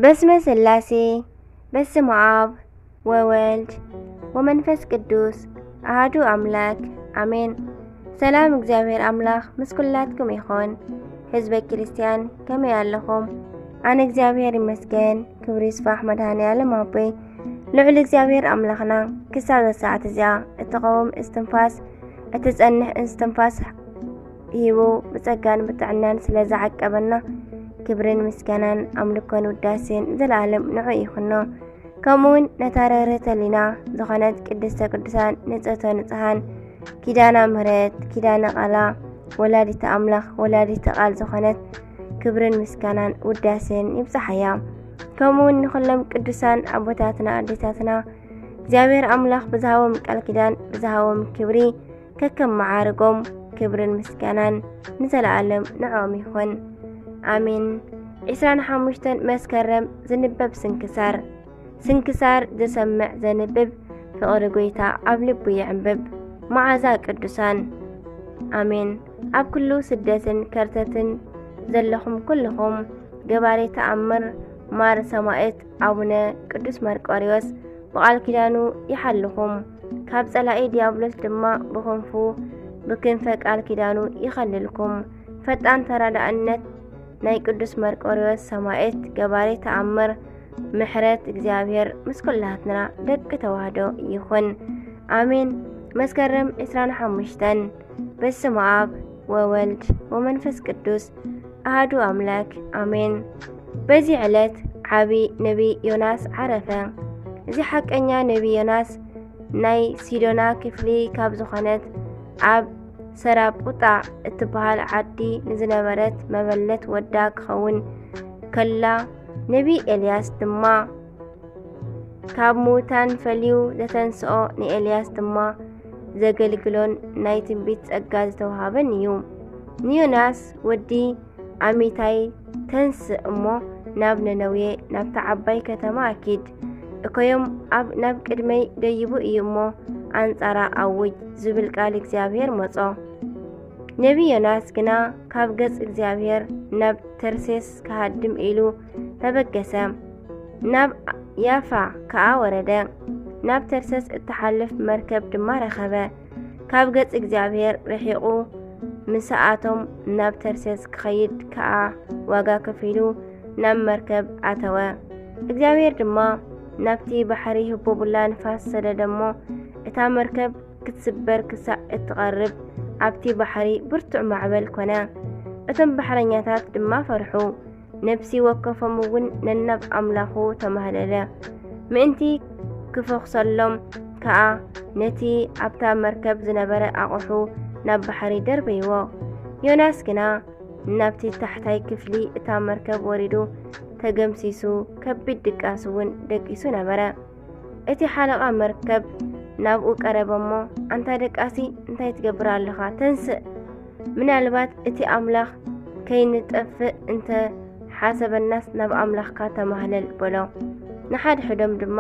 በስመ ስላሴ፣ በስመ አብ ወወልድ ወመንፈስ ቅዱስ አሐዱ አምላክ አሜን። ሰላም እግዚኣብሔር አምላክ ምስ ኩላትኩም ይኹን። ህዝበ ክርስቲያን ከመይ ኣለኹም? ኣነ እግዚኣብሔር ይመስገን፣ ክብሪ ይስፋሕ መድኃኔ ዓለም ኣቦይ። ልዑል እግዚኣብሔር ኣምላኽና ክሳብ እዛ ሰዓት እዚኣ እትቐውም እስትንፋስ፣ እትጸንሕ እስትንፋስ ሂቡ ብጸጋን ብጥዕናን ስለ ዝዓቀበና ክብርን ምስጋናን ኣምልኮን ውዳሴን ዘለዓለም ንዑ ይኹኖ። ከምኡውን ነታ ርህርህተ ህሊና ዝኾነት ቅድስተ ቅዱሳን ንጽህተ ንጹሃን ኪዳና ምህረት ኪዳነ ቃላ ወላዲተ ኣምላኽ ወላዲተ ቃል ዝኾነት ክብርን ምስጋናን ውዳሴን ይብጽሓያ። ከምኡውን ንኹሎም ቅዱሳን ኣቦታትና ኣዴታትና እግዚኣብሔር ኣምላኽ ብዝሃቦም ቃል ኪዳን ብዝሃቦም ክብሪ ከከም መዓርጎም ክብርን ምስጋናን ንዘለዓለም ንዕኦም ይኹን። ኣሜን። ዕስራን ሓሙሽተን መስከረም ዝንበብ ስንክሳር። ስንክሳር ዝሰምዕ ዘንብብ ፍቕሪ ጐይታ ኣብ ልቡ ይዕንብብ። መዓዛ ቅዱሳን። ኣሜን። ኣብ ኩሉ ስደትን ከርተትን ዘለኹም ኩልኹም ገባሬ ተኣምር ማር ሰማዕት ኣቡነ ቅዱስ መርቆሬዎስ ብቃል ኪዳኑ ይሓልኹም፣ ካብ ጸላኢ ዲያብሎስ ድማ ብክንፉ ብክንፈ ቃል ኪዳኑ ይኸልልኩም። ፈጣን ተራዳእነት ናይ ቅዱስ መርቆሬዎስ ሰማዕት ገባሬ ተኣምር ምሕረት እግዚኣብሔር ምስ ኩላትና ደቂ ተዋህዶ ይኹን። ኣሜን። መስከረም ዕስራን ሓሙሽተን። በስመ አብ ወወልድ ወመንፈስ ቅዱስ አሐዱ አምላክ አሜን። በዚህ ዕለት ዓቢ ነቢይ ዮናስ ዓረፈ። እዚ ሓቀኛ ነቢይ ዮናስ ናይ ሲዶና ክፍሊ ካብ ዝኾነት ኣብ ሰራጵጣ እትበሃል ዓዲ ንዝነበረት መበለት ወዳ ክኸውን ከላ፣ ነቢይ ኤልያስ ድማ ካብ ምዉታን ፈልዩ ዘተንስኦ፣ ንኤልያስ ድማ ዘገልግሎን ናይ ትንቢት ጸጋ ዝተዋሃበን እዩ። ንዮናስ ወዲ ኣሚታይ፣ ተንስእ እሞ ናብ ነነዌ፣ ናብታ ዓባይ ከተማ ኪድ። እኮዮም ኣብ፣ ናብ ቅድመይ ደይቡ እዩ እሞ ኣንጻራ ኣውጅ ዝብል ቃል እግዚኣብሔር መጾ። ነቢይ ዮናስ ግና ካብ ገጽ እግዚኣብሔር ናብ ተርሴስ ክሃድም ኢሉ ተበገሰ። ናብ ያፋ ከኣ ወረደ። ናብ ተርሴስ እትሓልፍ መርከብ ድማ ረኸበ። ካብ ገጽ እግዚኣብሔር ርሒቑ ምሳኣቶም ናብ ተርሴስ ክኸይድ ከኣ ዋጋ ከፊሉ ናብ መርከብ ኣተወ። እግዚኣብሔር ድማ ናብቲ ባሕሪ ህቦቡላ ንፋስ ሰደደ እሞ እታ መርከብ ክትስበር ክሳዕ እትቐርብ ኣብቲ ባሕሪ ብርቱዕ ማዕበል ኮነ። እቶም ባሕረኛታት ድማ ፈርሑ። ነፍሲ ወከፎም እውን ነናብ ኣምላኹ ተማህለለ። ምእንቲ ክፈኹሰሎም ከኣ ነቲ ኣብታ መርከብ ዝነበረ ኣቑሑ ናብ ባሕሪ ደርበይዎ። ዮናስ ግና ናብቲ ታሕታይ ክፍሊ እታ መርከብ ወሪዱ ተገምሲሱ፣ ከቢድ ድቃስ እውን ደቂሱ ነበረ። እቲ ሓለቓ መርከብ ናብኡ ቀረበ እሞ፣ ኣንታ ደቃሲ፣ እንታይ ትገብር ኣለኻ? ተንስእ! ምናልባት እቲ ኣምላኽ ከይንጠፍእ እንተ ሓሰበናስ ናብ ኣምላኽካ ተማህለል በሎ። ንሓድሕዶም ድማ፣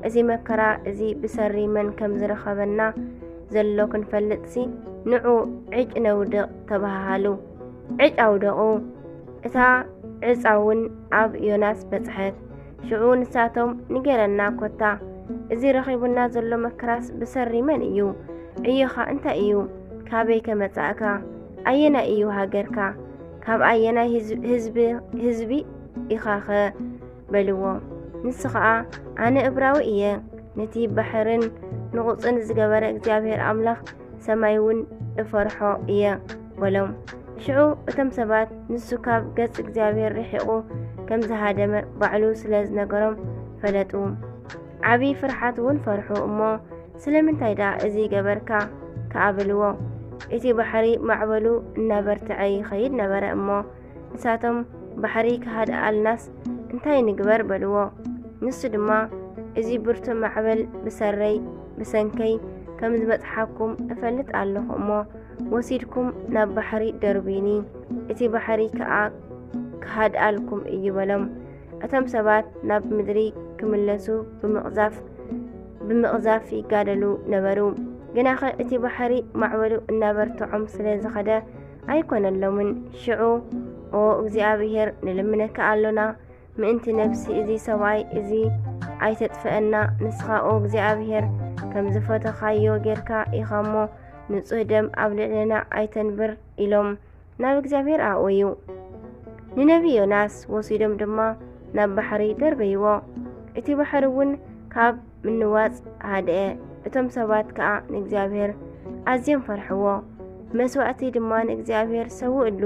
እዚ መከራ እዚ ብሰሪ መን ከም ዝረኸበና ዘሎ ክንፈልጥሲ፣ ንዑ ዕጭ ነውድቕ ተባሃሃሉ። ዕጭ ኣውደቑ። እታ ዕጻ እውን ኣብ ዮናስ በጽሐት። ሽዑ ንሳቶም፣ ንገረና ኮታ፣ እዚ ረኺቡና ዘሎ መከራስ ብሰሪ መን እዩ? ዕዮኻ እንታይ እዩ? ካበይ ከ መጻእካ? ኣየናይ እዩ ሃገርካ? ካብ ኣየናይ ህዝብ-፣ ህዝቢ፣ ህዝቢ ኢኻኸ? በልዎ። ንሱ ኸኣ፣ ኣነ እብራዊ እየ፣ ነቲ ባሕርን ንቑጽን ዝገበረ እግዚኣብሔር ኣምላኽ ሰማይ እውን እፈርሖ እየ በሎም። ሽዑ እቶም ሰባት ንሱ ካብ ገጽ እግዚኣብሔር ርሒቑ ከም ዝሃደመ ባዕሉ ስለ ዝነገሮም ፈለጡ። ዓቢ ፍርሓት እውን ፈርሑ እሞ፣ ስለምንታይ ደኣ እዚ ገበርካ? ከኣ በልዎ። እቲ ባሕሪ ማዕበሉ እናበርትዐ ይኸይድ ነበረ እሞ፣ ንሳቶም፣ ባሕሪ ክሃድኣልናስ እንታይ ንግበር? በልዎ። ንሱ ድማ፣ እዚ ብርቱዕ ማዕበል ብሰረይ፣ ብሰንከይ፣ ከም ዝበጽሓኩም እፈልጥ ኣለኹ እሞ፣ ወሲድኩም ናብ ባሕሪ ደርቡዩኒ፣ እቲ ባሕሪ ከኣ ክሃድኣልኩም እዩ በሎም። እቶም ሰባት ናብ ምድሪ ክምለሱ ብምቕዛፍ፣ ብምቕዛፍ ይጋደሉ ነበሩ። ግናኸ እቲ ባሕሪ ማዕበሉ እናበርትዖም ስለ ዝኸደ ኣይኮነሎምን። ሽዑ፣ ኦ እግዚኣብሔር፣ ንልምነካ ኣሎና፣ ምእንቲ ነፍሲ እዚ ሰብኣይ እዚ ኣይተጥፍአና። ንስኻ ኦ እግዚኣብሔር ከም ዝፈተኻዮ ጌርካ ኢኻ እሞ፣ ንጹህ ደም ኣብ ልዕሌና ኣይተንብር ኢሎም ናብ እግዚኣብሔር ኣእወዩ። ንነቢ ዮናስ ወሲዶም ድማ ናብ ባሕሪ ደርበይዎ። እቲ ባሕሪ እውን ካብ ምንዋጽ ሃድአ። እቶም ሰባት ከኣ ንእግዚኣብሔር ኣዝዮም ፈርሕዎ። መስዋእቲ ድማ ንእግዚኣብሔር ሰውእሉ፣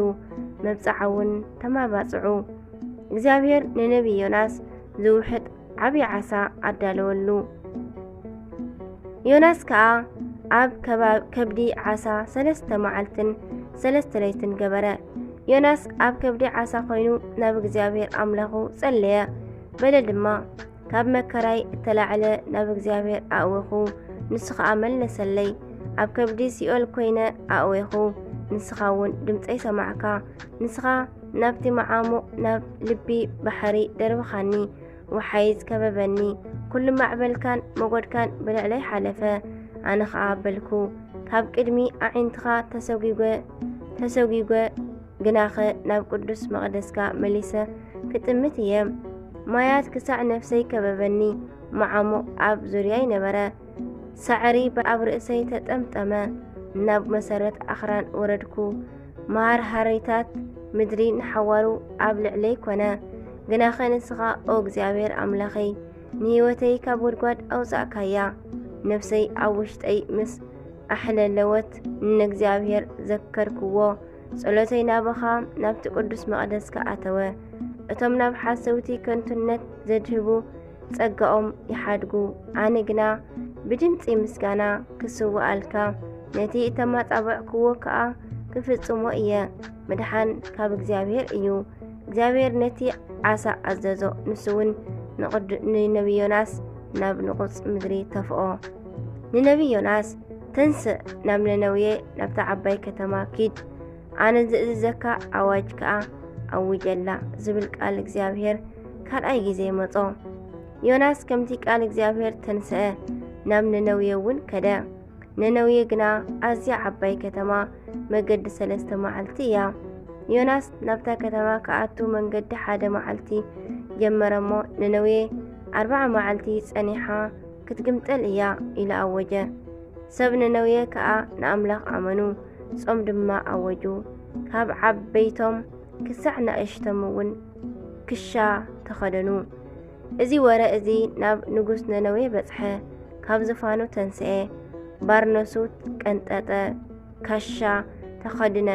መብጽዓ እውን ተማባጽዑ። እግዚኣብሔር ንነቢ ዮናስ ዝውሕጥ ዓብዪ ዓሳ ኣዳለወሉ። ዮናስ ከኣ ኣብ ከባ-፣ ከብዲ ዓሳ ሰለስተ መዓልትን ሰለስተ ለይትን ገበረ። ዮናስ ኣብ ከብዲ ዓሳ ኮይኑ ናብ እግዚኣብሔር ኣምላኹ ጸለየ። በለ ድማ፣ ካብ መከራይ እተላዕለ ናብ እግዚኣብሔር ኣእወኹ፣ ንሱ ኸኣ መለሰለይ። ኣብ ከብዲ ሲኦል ኮይነ ኣእወኹ፣ ንስኻ እውን ድምፀይ ሰማዕካ። ንስኻ ናብቲ መዓሙቕ፣ ናብ ልቢ ባሕሪ ደርብኻኒ። ወሓይዝ ከበበኒ፣ ኩሉ ማዕበልካን መጎድካን ብልዕለይ ሓለፈ። ኣነ ኸኣ በልኩ፣ ካብ ቅድሚ ኣዒንትኻ ተሰጒገ፣ ተሰጒገ፣ ግናኸ ናብ ቅዱስ መቕደስካ መሊሰ ክጥምት እየ። ማያት ክሳዕ ነፍሰይ ከበበኒ፣ መዓሙቕ ኣብ ዙርያይ ነበረ። ሳዕሪ ኣብ ርእሰይ ተጠምጠመ፣ ናብ መሰረት ኣኽራን ወረድኩ። መሃርሃሪታት ምድሪ ንሓዋሩ ኣብ ልዕለይ ኮነ። ግናኸ ንስኻ ኦ እግዚኣብሔር ኣምላኸይ፣ ንህይወተይ ካብ ጉድጓድ ኣውጻእካያ። ነፍሰይ ኣብ ውሽጠይ ምስ ኣሕለለወት፣ ንእግዚኣብሔር ዘከርክዎ። ጸሎተይ ናባኻ፣ ናብቲ ቅዱስ መቕደስካ ኣተወ። እቶም ናብ ሓሰውቲ ከንቱነት ዘድህቡ ጸጋኦም ይሓድጉ። ኣነ ግና ብድምጺ ምስጋና ክስውኣልካ፣ ነቲ እተማጻበዕክዎ ከኣ ክፍጽሞ እየ። ምድሓን ካብ እግዚኣብሔር እዩ። እግዚኣብሔር ነቲ ዓሳ ኣዘዞ፣ ንሱ እውን ንቕዱ-፣ ንነቢ ዮናስ ናብ ንቑጽ ምድሪ ተፍኦ። ንነቢ ዮናስ፣ "ተንስእ፣ ናብ ነነውየ፣ ናብታ ዓባይ ከተማ ኪድ፣ ኣነ ዝእዝዘካ ኣዋጅ ከኣ ኣውጀላ" ዝብል ቃል እግዚኣብሔር ካልኣይ ግዜ መጾ። ዮናስ ከምቲ ቃል እግዚኣብሔር ተንስአ፣ ናብ ነነውየ እውን ከደ። ነነውየ ግና ኣዝያ ዓባይ ከተማ፣ መገዲ ሰለስተ መዓልቲ እያ። ዮናስ ናብታ ከተማ ክኣቱ መንገዲ ሓደ መዓልቲ ጀመረ እሞ፣ ነነውየ ኣርብዓ መዓልቲ ጸኒሓ ክትግምጠል እያ ኢሉ ኣወጀ። ሰብ ነነውየ ከኣ ንኣምላኽ ኣመኑ፣ ጾም ድማ ኣወጁ። ካብ ዓበይቶም ክሳዕ ንኣሽቶም እውን ክሻ ተኸደኑ። እዚ ወረ እዚ ናብ ንጉስ ነነዌ በጽሐ። ካብ ዝፋኑ ተንስኤ፣ ባርነሱ ቀንጠጠ፣ ካሻ ተኸድነ፣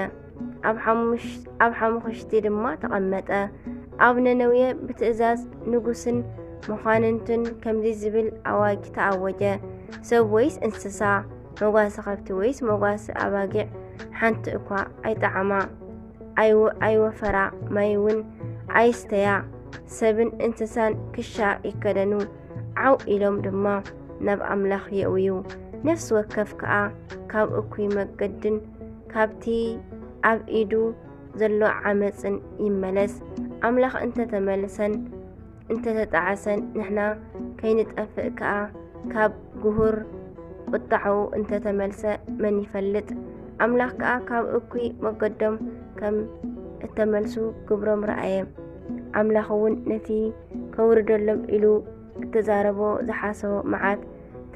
ኣብ ሓሙሽ-፣ ኣብ ሓሙኽሽቲ ድማ ተቐመጠ። ኣብ ነነዌ ብትእዛዝ ንጉስን መኳንንቱን ከምዚ ዝብል ኣዋጅ ተኣወጀ፣ "ሰብ ወይስ እንስሳ፣ መጓሰ ከብቲ ወይስ መጓሰ ኣባጊዕ ሓንቲ እኳ ኣይጠዓማ፣ ኣይወ-፣ ኣይወፈራ፣ ማይ እውን ኣይስተያ። ሰብን እንስሳን ክሻ ይከደኑ፣ ዓው ኢሎም ድማ ናብ ኣምላኽ የእውዩ። ነፍሲ ወከፍ ከኣ ካብ እኩይ መገድን ካብቲ ኣብ ኢዱ ዘሎ ዓመጽን ይመለስ። ኣምላኽ እንተተመልሰን እንተተጣዕሰን፣ ንሕና ከይንጠፍእ ከኣ፣ ካብ ግሁር ቁጣዕኡ እንተተመልሰ መን ይፈልጥ? ኣምላኽ ከኣ ካብ እኩይ መገዶም ከም እተመልሱ ግብሮም ረኣየ። ኣምላኽ እውን ነቲ ከውርደሎም ኢሉ እተዛረቦ ዝሓሰቦ መዓት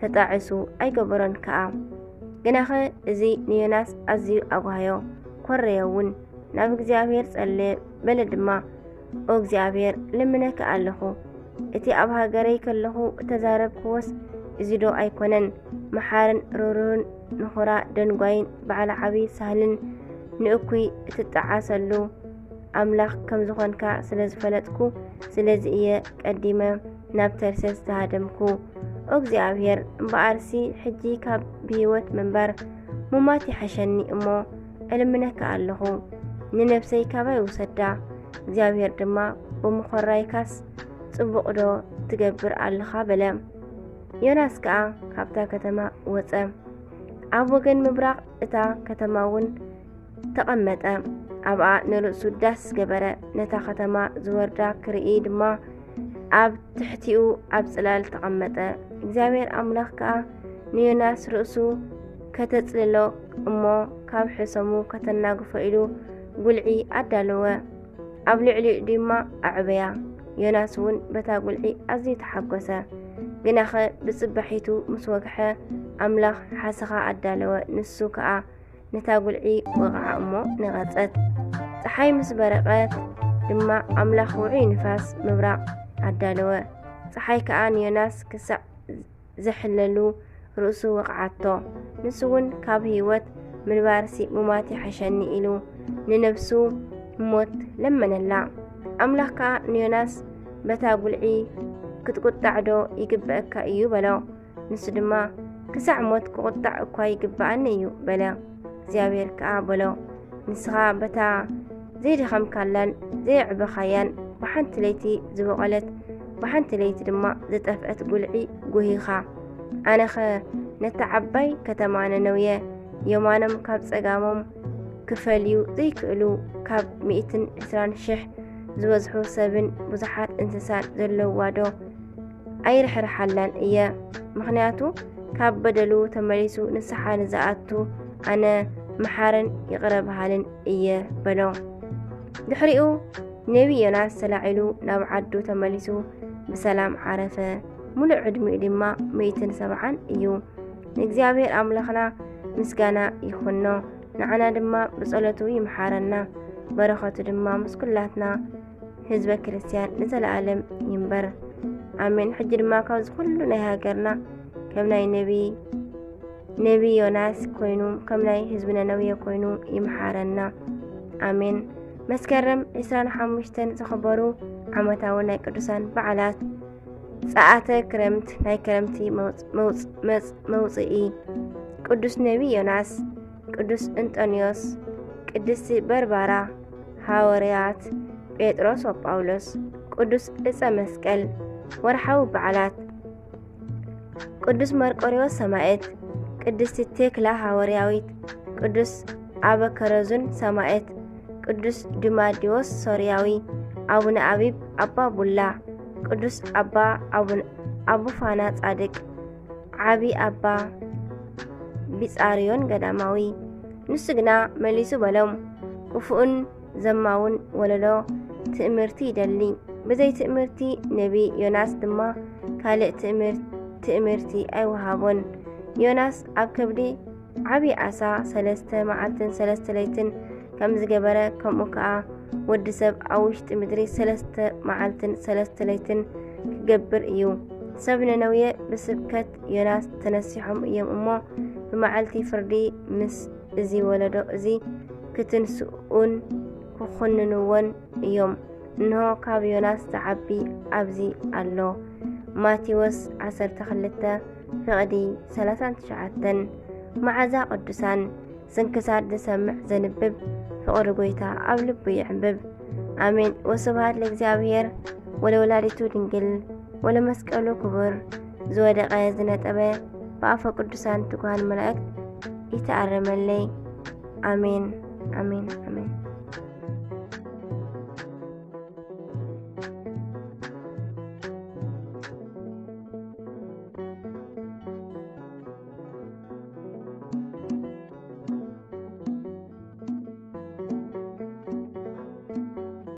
ተጣዒሱ ኣይገበሮን ከኣ። ግናኸ እዚ ንዮናስ ኣዝዩ ኣጓህዮ፣ ኮረዮ እውን። ናብ እግዚኣብሔር ጸለየ፣ በለ ድማ፣ "ኦ እግዚኣብሔር፣ ልምነካ ኣለኹ፣ እቲ ኣብ ሃገረይ ከለኹ እተዛረብክዎስ እዚ ዶ ኣይኮነን? መሓርን ርሩህን፣ ንኹራ ደንጓይን፣ በዓል ዓቢ ሳህልን፣ ንእኩይ እትጠዓሰሉ ኣምላኽ ከም ዝኾንካ ስለ ዝፈለጥኩ፣ ስለዚ እየ ቀዲመ ናብ ተርሴስ ዝሃደምኩ። ኦ እግዚኣብሔር፣ እምበኣርሲ ሕጂ ካብ ብህይወት ምንባር ምማት ይሓሸኒ እሞ፣ እልምነካ ኣለኹ፣ ንነፍሰይ ካባይ ውሰዳ። እግዚኣብሔር ድማ፣ ብመኾራይካስ ጽቡቕ ዶ ትገብር ኣለኻ?" በለ። ዮናስ ከኣ ካብታ ከተማ ወጸ። ኣብ ወገን ምብራቕ እታ ከተማ እውን ተቐመጠ። ኣብኣ ንርእሱ ዳስ ገበረ። ነታ ከተማ ዝወርዳ ክርኢ ድማ ኣብ ትሕቲኡ ኣብ ጽላል ተቐመጠ። እግዚኣብሔር ኣምላኽ ከኣ ንዮናስ ርእሱ ከተጽልሎ እሞ ካብ ሕሰሙ ከተናግፎ ኢሉ ጉልዒ ኣዳለወ። ኣብ ልዕሊኡ ድማ ኣዕበያ። ዮናስ እውን በታ ጉልዒ ኣዝዩ ተሓጎሰ። ግናኸ ብጽባሒቱ ምስ ወግሐ ኣምላኽ ሓሰኻ ኣዳለወ፣ ንሱ ከኣ ነታ ጉልዒ ወቕዓ እሞ ነቐጸት። ጸሓይ ምስ በረቐት ድማ ኣምላኽ ውዑይ ንፋስ ምብራቕ ኣዳለወ። ጸሓይ ከኣ ንዮናስ ክሳዕ ዘሕለሉ ርእሱ ወቕዓቶ። ንሱ እውን ካብ ህይወት ምንባርሲ ሙማት ይሓሸኒ ኢሉ ንነብሱ ሞት ለመነላ። ኣምላኽ ከኣ ንዮናስ በታ ጉልዒ ክትቁጣዕ ዶ ይግበአካ እዩ በሎ። ንሱ ድማ ክሳዕ ሞት ክቁጣዕ እኳ ይግበኣኒ እዩ በለ። እግዚኣብሔር ከኣ በሎ፣ ንስኻ በታ ዘይደኸምካላን ዘየዕበኻያን ብሓንቲ ለይቲ ዝበቖለት ብሓንቲ ለይቲ ድማ ዝጠፍአት ጉልዒ ጉሂኻ። ኣነኸ ነታ ዓባይ ከተማ ነነውየ የማኖም ካብ ጸጋሞም ክፈልዩ ዘይክእሉ ካብ ሚእትን ዕስራን ሽሕ ዝበዝሑ ሰብን ብዙሓት እንስሳን ዘለውዋ ዶ ኣይርሕርሓላን እየ። ምኽንያቱ ካብ በደሉ ተመሊሱ ንስሓ ንዝኣቱ ኣነ መሓርን ይቕረ በሃልን እየ በሎ። ድሕሪኡ ነቢ ዮናስ ተላዒሉ ናብ ዓዱ ተመሊሱ ብሰላም ዓረፈ። ሙሉእ ዕድሚኡ ድማ ሚእትን ሰብዓን እዩ። ንእግዚኣብሔር ኣምላኽና ምስጋና ይኹኖ፣ ንዓና ድማ ብጸሎቱ ይምሓረና፣ በረኸቱ ድማ ምስ ኩላትና ህዝበ ክርስትያን ንዘለኣለም ይንበር። ኣሜን። ሕጂ ድማ ካብዚ ኩሉ ናይ ሃገርና ከም ናይ ነቢ ነቢ ዮናስ ኮይኑ ከም ናይ ህዝቢ ነነውየ ኮይኑ ይምሓረና። ኣሜን። መስከረም ዕስራን ሓሙሽተን ዝኽበሩ ዓመታዊ ናይ ቅዱሳን በዓላት። ጸኣተ ክረምት፣ ናይ ክረምቲ መውጽ- መውጽ- መጽ- መውጽኢ። ቅዱስ ነቢ ዮናስ፣ ቅዱስ እንጦንዮስ፣ ቅድስቲ በርባራ፣ ሃዋርያት ጴጥሮስ ወጳውሎስ፣ ቅዱስ ዕጸ መስቀል። ወርሓዊ በዓላት። ቅዱስ መርቆሬዎስ ሰማዕት፣ ቅድስቲ ቴክላ ሃዋርያዊት፣ ቅዱስ ኣበከረዙን ሰማዕት፣ ቅዱስ ድማዲዎስ ሶርያዊ፣ ኣቡነ ኣቢብ ኣባ ቡላ፣ ቅዱስ ኣባ ኣቡን- ኣቡፋና ጻድቅ፣ ዓቢ ኣባ ቢጻርዮን ገዳማዊ። ንሱ ግና መሊሱ በሎም፣ ክፉእን ዘማውን ወለዶ ትእምርቲ ይደሊ። ብዘይ ትእምርቲ ነቢ ዮናስ ድማ ካልእ ትእምር- ትእምርቲ ኣይወሃቦን። ዮናስ ኣብ ከብዲ ዓቢ ዓሳ ሰለስተ መዓልትን ሰለስተ ለይትን ከም ዝገበረ፣ ከምኡ ከኣ ወዲ ሰብ ኣብ ውሽጢ ምድሪ ሰለስተ መዓልትን ሰለስተ ለይትን ክገብር እዩ። ሰብ ነነውየ ብስብከት ዮናስ ተነሲሖም እዮም እሞ፣ ብመዓልቲ ፍርዲ ምስ እዚ ወለዶ እዚ ክትንስኡን ክኹንንዎን እዮም። እንሆ፣ ካብ ዮናስ ዝዓቢ ኣብዚ ኣሎ። ማቴዎስ ዓሰርተ ክልተ ፍቕዲ ሰላሳን ትሽዓተን። መዓዛ ቅዱሳን። ስንክሳር ዝሰምዕ ዘንብብ ፍቕሪ ጎይታ ኣብ ልቡ ይዕንብብ። ኣሜን። ወስብሐት ለእግዚኣብሔር ወለወላዲቱ ድንግል ወለመስቀሉ ክቡር። ዝወደቐ ዝነጠበ ብኣፈ ቅዱሳን ትጉሃን መላእክት ይተኣረመለይ። ኣሜን፣ ኣሜን፣ ኣሜን።